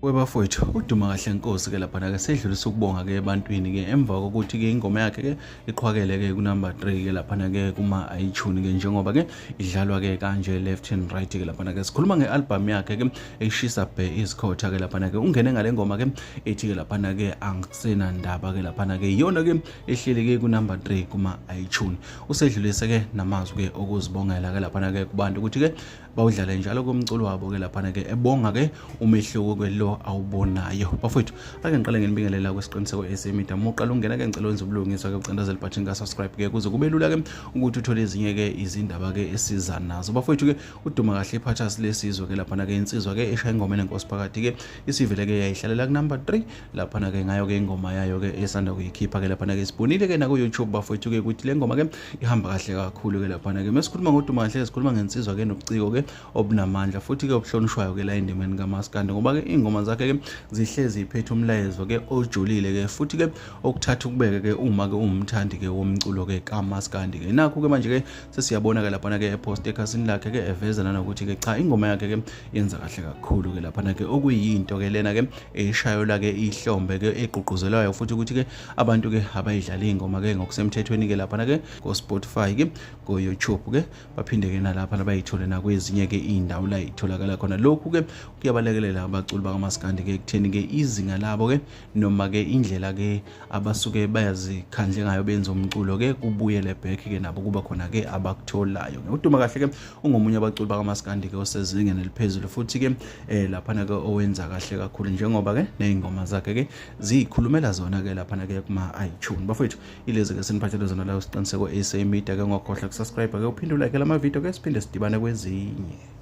Webafowethu uDuma kahle Nkosi ke laphana ke sedlulisa ukubonga ke ebantwini ke emva kokuthi ke ingoma yakhe ke iqhwakele ke ku number 3 ke laphana ke kuma iTunes ke njengoba ke idlalwa ke kanje left and right ke laphana ke sikhuluma ngealbum yakhe ke eshisa bhe izikhotha ke laphana ke ungene ngale ngoma ke ethi ke laphana ke angisena ndaba ke laphana ke iyona ke ehleli ke ku number 3 kuma iTunes usedlulise ke namazwi ke okuzibongela ke laphana ke kubantu ukuthi ke bawudlale njalo komculo wabo ke laphana ke ebonga ke umehluko ke lo awubonayo. Bafowethu, ake ngiqale nginibingelela kwisiqiniseko esimida. Uma uqala ungena ke ngicela wenze ubulungiswa ke ucindezele ibutton ka subscribe ke kuze kube lula ke ukuthi uthole ezinye ke izindaba ke esiza nazo. Bafowethu ke uDuma kahle iphathasi lesizwe ke laphana ke insizwa ke eshaya ingoma enenkosi phakathi ke isivele ke yayihlalela ku number 3 laphana ke ngayo ke ingoma yayo ke esanda kuyikhipha ke laphana ke sibonile ke naku YouTube bafowethu ke ukuthi le ngoma ke ihamba kahle kakhulu ke laphana ke mesikhuluma ngoDuma kahle sikhuluma ngensizwa ke nobuciko ke obunamandla futhi ke obuhlonishwayo ke la endimeni kaMaskandi ngoba ke ingoma zakhe ke zihlezi iphethe umlayezo ke ojulile ke futhi ke okuthatha ukubeke ke uma ke uwumthandi ke womculo ke kaMaskandi ke. Nakho ke manje ke sesiyabona ke laphana ke epost ekhasini lakhe ke eveza nanokuthi ke cha ingoma yakhe ke yenza kahle kakhulu ke laphana ke okuyinto ke lena ke eshayola ke ihlombe ke egqugquzelwayo futhi ukuthi ke abantu ke abayidlala ingoma ke ngokusemthethweni ke laphana ke ko Spotify ke ko YouTube ke baphinde ke nalapha labayithole nakwezinye ke indawo la itholakala khona. Lokhu ke kuyabalekelela abaculi bakaMaskandi ke ekutheni ke izinga labo ke noma ke indlela ke abasuke bayazikhandle ngayo benza umculo ke kubuyele back ke nabo kuba khona ke abakutholayo. UDuma kahle ke ungomunye abaculi bakaMaskandi ke osezingeni eliphezulu futhi ke laphana ke owenza kahle kakhulu njengoba ke nezingoma zakhe ke zikhulumela zona ke laphana ke kuma iTunes. Bafowethu, ilezi ke siniphathele zona la usiqiniseko SA Media ke, ngokhohlwa kusubscribe ke uphinde ulike lama video ke siphinde sidibane kwezinye.